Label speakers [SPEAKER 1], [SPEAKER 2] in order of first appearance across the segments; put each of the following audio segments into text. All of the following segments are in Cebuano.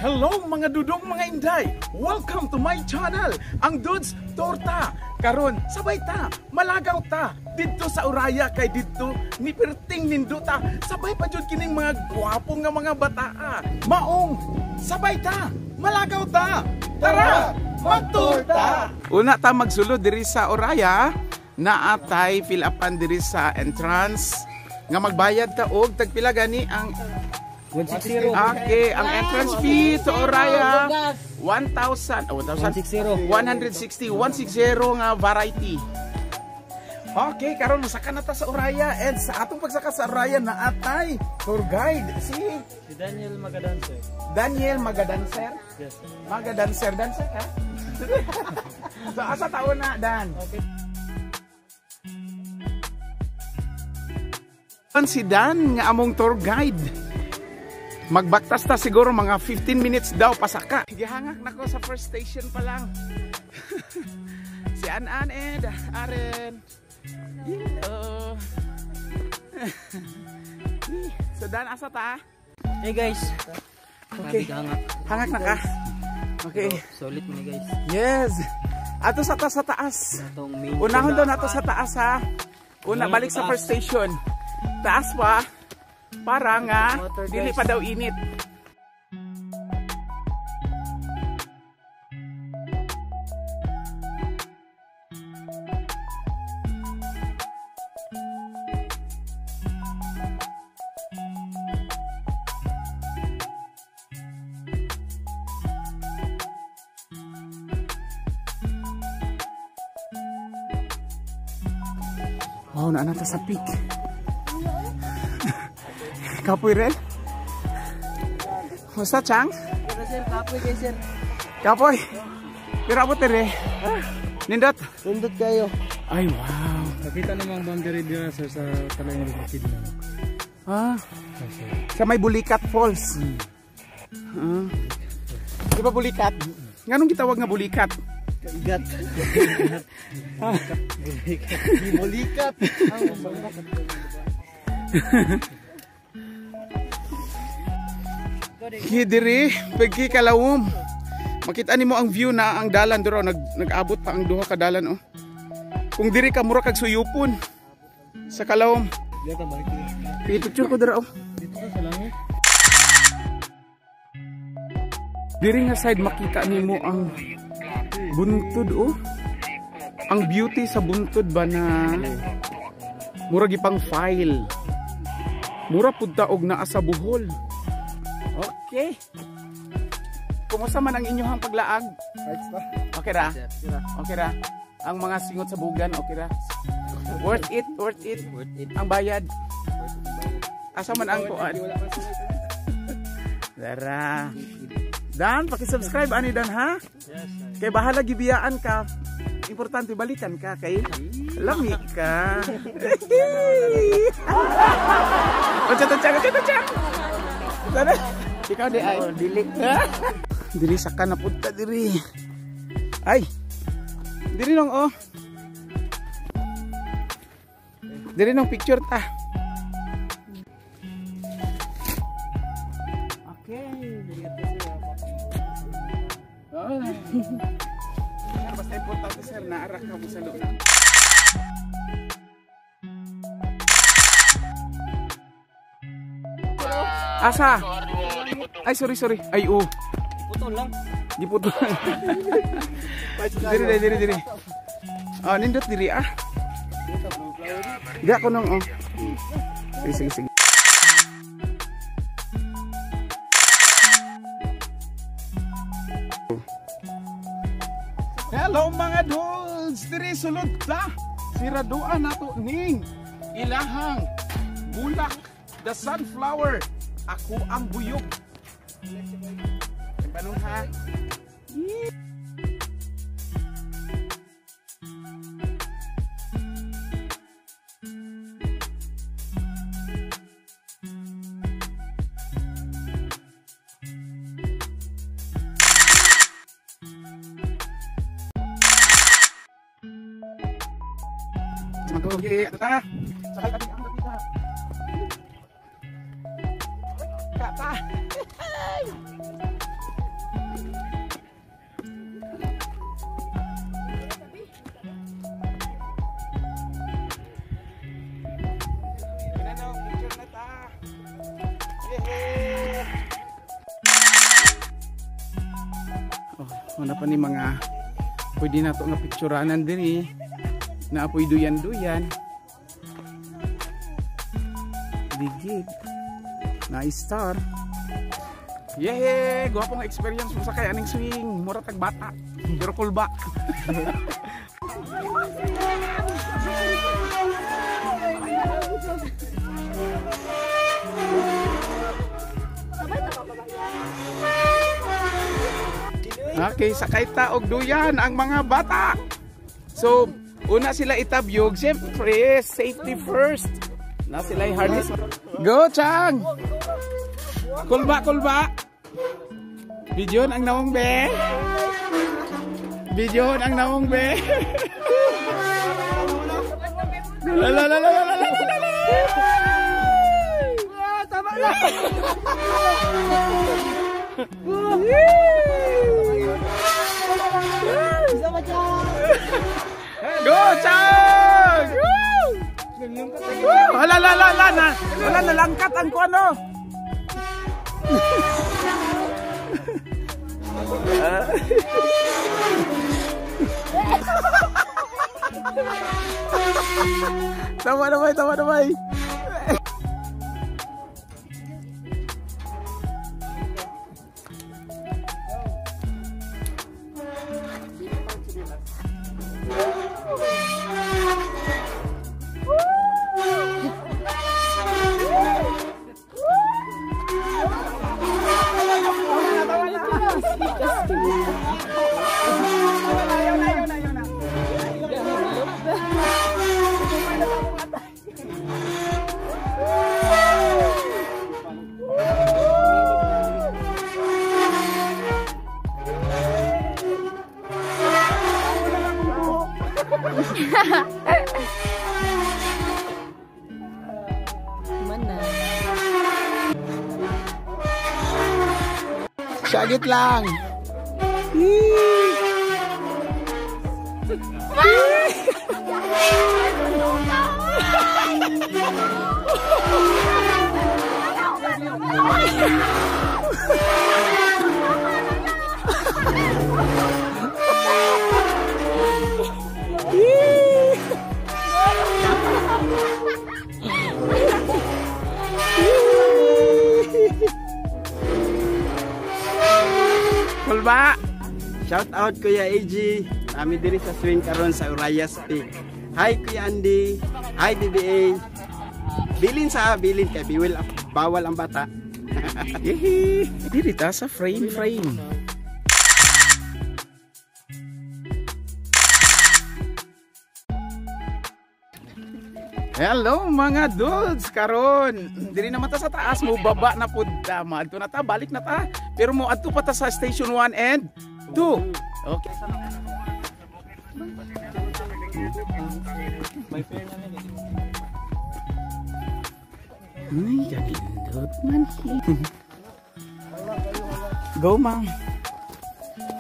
[SPEAKER 1] Hello mga dudong, mga inday! Welcome to my channel, ang Dudes Torta! Karon, sabay ta, malagaw ta didto sa Uraya kay didto ni perting nindota. Sabay pa jud kining mga gwapo nga mga bataa. Maong sabay ta, malagaw ta. Tara, magtorta! Una ta magsulod diri sa Uraya, naatay fill upan diri sa entrance nga magbayad ta og tagpila gani ang
[SPEAKER 2] 160.
[SPEAKER 1] Okay, ang entrance fee to Oraya 1,000, oh, 1,000
[SPEAKER 2] 160.
[SPEAKER 1] 160, 160 nga variety. Okay, karon mosaka na ta sa Oraya, and sa atong pagsaka sa Oraya naatay tour guide si
[SPEAKER 2] Si Daniel Magadanser.
[SPEAKER 1] Daniel Magadanser.
[SPEAKER 2] Yes, sir.
[SPEAKER 1] Magadanser, dancer ka? So asa taon na, Dan?
[SPEAKER 2] Okay.
[SPEAKER 1] Si Dan nga among tour guide. Magbaktas ta siguro mga 15 minutes daw pasaka. Gihangak na ko sa first station pa lang. Si An-An and Aren. Hello. So Dan, asa ta?
[SPEAKER 2] Hey guys.
[SPEAKER 1] Okay.
[SPEAKER 2] Grabe hangak.
[SPEAKER 1] Hangak na ka? Okay.
[SPEAKER 2] Solid mo ni guys.
[SPEAKER 1] Yes. Ato sa ta sa taas.
[SPEAKER 2] Atong main.
[SPEAKER 1] Unahon daw nato sa taas ha. Una balik sa first station. Taas pa. Para nga
[SPEAKER 2] Water, guys.
[SPEAKER 1] dili pa daw init. Wow, naa na ta sa peak. Kapoy rin? Kumusta, Chang?
[SPEAKER 2] Pero sir, kapoy kay sir.
[SPEAKER 1] Kapoy! Pero abot rin. Nindot?
[SPEAKER 2] Sundot kayo.
[SPEAKER 1] Ay, wow.
[SPEAKER 3] Nakita naman ang boundary dira sir sa Talayan Bukid na.
[SPEAKER 1] Ah,
[SPEAKER 3] Yes, sir.
[SPEAKER 1] sa may Bulikat Falls. Ah. Di ba Bulikat? Nganong gitawag nga Bulikat?
[SPEAKER 2] Kaigat. Bulikat.
[SPEAKER 1] Kidiri, pagki kalawom. Makita nimo ang view na ang dalan duro nag-abot pa ang duha ka dalan oh. Kung diri ka mura kag suyupon sa kalawom.
[SPEAKER 3] Dito balik dito.
[SPEAKER 1] Picture ko dira oh.
[SPEAKER 3] Dito ka sa langit.
[SPEAKER 1] Diri nga side makita nimo ang buntod oh. Ang beauty sa buntod ba na mura gipang file. Mura pud ta og naa sa Bohol. Okay. Kumusta man ang inyong paglaag? Okay ra? Okay ra? Ang mga singot sa bugan, okay ra? Worth it, worth it.
[SPEAKER 2] Worth it.
[SPEAKER 1] Ang bayad. Asa man ang kuan? Dara. Dan, paki-subscribe ani Dan ha?
[SPEAKER 2] Yes, sir.
[SPEAKER 1] Kay bahala gibiyaan ka. Importante balikan ka kay lami ka. Ocha to chang, ocha to chang. Sana. Ikaw di ay.
[SPEAKER 2] Dili.
[SPEAKER 1] Diri saka na pud ta diri. Ay. Diri nong oh. Diri nong picture ta. Okay. Oh. Sir, basta importante sir, naarak ka mo sa loob. Asa? Ay, sorry, sorry. Ay, oh.
[SPEAKER 2] Putol lang.
[SPEAKER 1] Di puto. Diri, diri, diri, diri. Ah, nindot diri ah. Di ako nung oh. Sige, sige, sige. Hello mga dudes! Diri sulod ta! Siraduan nato ning ilahang bulak, the sunflower. Ako ang buyog. Tanong ha? Mag-ugi, ta. Sakay kami ang dapita. Kata. Wala pa ni mga pwede na to nga picturanan diri. Na apoy duyan-duyan. Digid. Na star. Yehey! Gwapong experience mo sakay aning swing. Mura tag bata. Pero kulba. Okay, sakay ta og duyan ang mga bata. So, una sila itabyog, siyempre, safety first. Na sila harness. Go, Chang! Kulba, kulba! Bidyon ang naong be. Bidyon ang naong be. La la la la la la la la.
[SPEAKER 2] Tama na.
[SPEAKER 1] Go, Chang! Woo! Hala, la, la, la, na. Wala, nalangkat ang kuano. Tama na bay, tama na bay. Sagit lang. Kulba.
[SPEAKER 2] Shout out Kuya AG. Kami diri sa swing karon sa Urias Peak. Hi Kuya Andy. Hi DBA. Bilin sa bilin kay biwil bawal ang bata.
[SPEAKER 1] Yehe. Diri ta sa frame frame. Hello mga dudes, karon diri naman ta sa taas, mo baba na pud ta, maadto na ta, balik na ta. Pero mo adto pa ta sa station 1 and 2. Okay. Ay, kanindot man. Go, ma'am.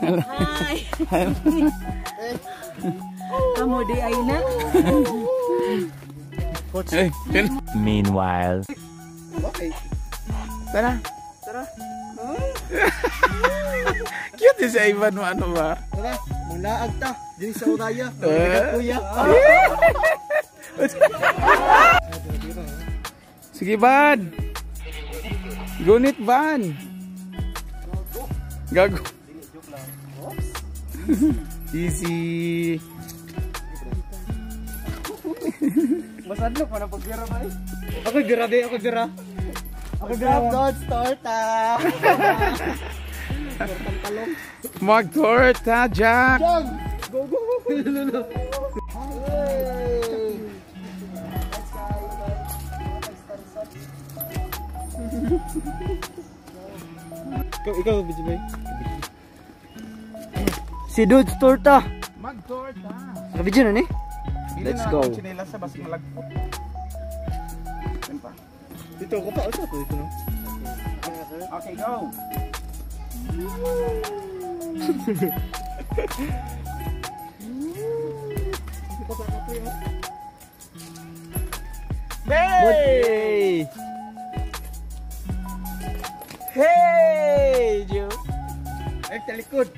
[SPEAKER 4] Hi. Amo di ay na.
[SPEAKER 1] Hey,
[SPEAKER 5] Meanwhile.
[SPEAKER 2] Okay.
[SPEAKER 1] Tara.
[SPEAKER 2] Tara.
[SPEAKER 1] Cute si Ivan mo, ano ba?
[SPEAKER 2] Tara, mulaag ta. Diri sa Uraya. Kuya.
[SPEAKER 1] Sige, Van. Gunit, Van. Gago. Easy.
[SPEAKER 2] Masadlok pa na pagbira ba eh? Ako grabe, ako gira. Ako gira. Dodge torta.
[SPEAKER 1] Magtorta, Jack.
[SPEAKER 2] Go go go.
[SPEAKER 3] Ikaw, BJ Bay.
[SPEAKER 2] Si Dudes Torta.
[SPEAKER 1] Magtorta.
[SPEAKER 2] Naka-video na ni? Let's go.
[SPEAKER 1] Chinelas sa basig malagpot. Yan pa.
[SPEAKER 3] Dito ako pa. Ito, ito, no?
[SPEAKER 1] Okay, go. Hey! Hey, Joe.
[SPEAKER 2] Ay, talikod.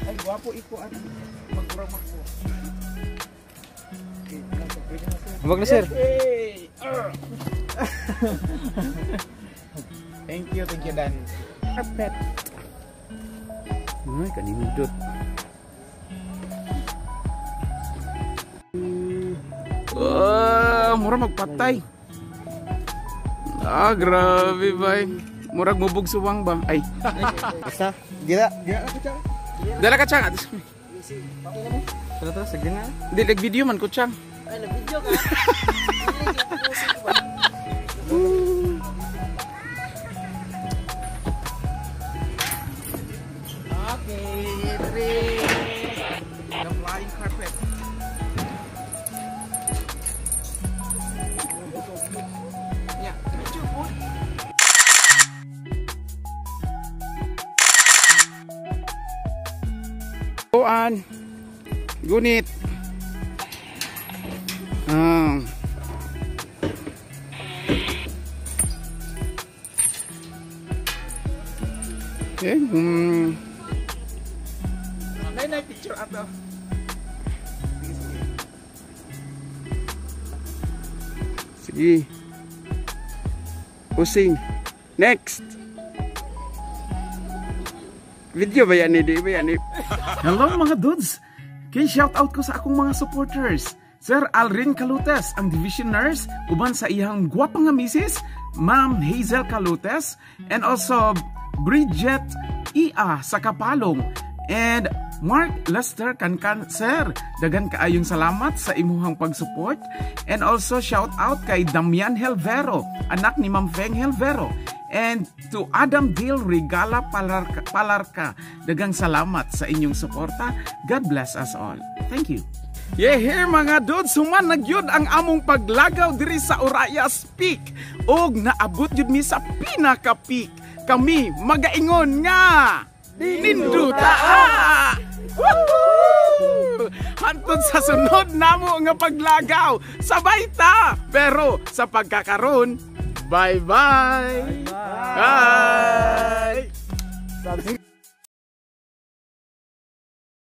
[SPEAKER 1] Ay, gwapo iko ano. Magurang magbuo.
[SPEAKER 3] Huwag na, sir.
[SPEAKER 1] Hey! Thank you, Dan. Carpet.
[SPEAKER 2] Ay, kanindot.
[SPEAKER 1] Ah, mura magpatay. Ah, grabe bay. Murag mubog suwang ba? Ay.
[SPEAKER 2] Basta, gira, gira ako siya.
[SPEAKER 1] Dala ka chang.
[SPEAKER 3] Tara, tara, sige na.
[SPEAKER 1] Di nag video man ko chang.
[SPEAKER 4] Ay, nag-video ka.
[SPEAKER 1] Okay, three. The flying carpet. Yeah, picture po. Kuan. Gunit. Okay. Nay, picture ato.
[SPEAKER 2] Sige. Using. Next. Video ba yan ni? Di ba yan ni?
[SPEAKER 1] Hello mga dudes! Kay shout out ko sa akong mga supporters. Sir Alrin Calutes, ang division nurse, uban sa iyang gwapa nga misis, Ma'am Hazel Calutes, and also Bridget Ia sa Kapalong, and Mark Lester Kankan. Sir, dagan kaayong salamat sa imuhang pag-support. And also shout out kay Damian Helvero, anak ni Ma'am Feng Helvero, and to Adam Dale Regala Palarca, Palarca. Dagang salamat sa inyong suporta. God bless us all. Thank you. Yeah, here mga dudes, human na gyud ang among paglagaw diri sa Uraya's Peak. Og naabot gyud mi sa pinaka peak. Kami magaingon nga Ninduta! Woohoo! Hantod sa sunod namo nga paglagaw, sabay ta! Pero sa pagkakaron, bye-bye! Bye! Bye!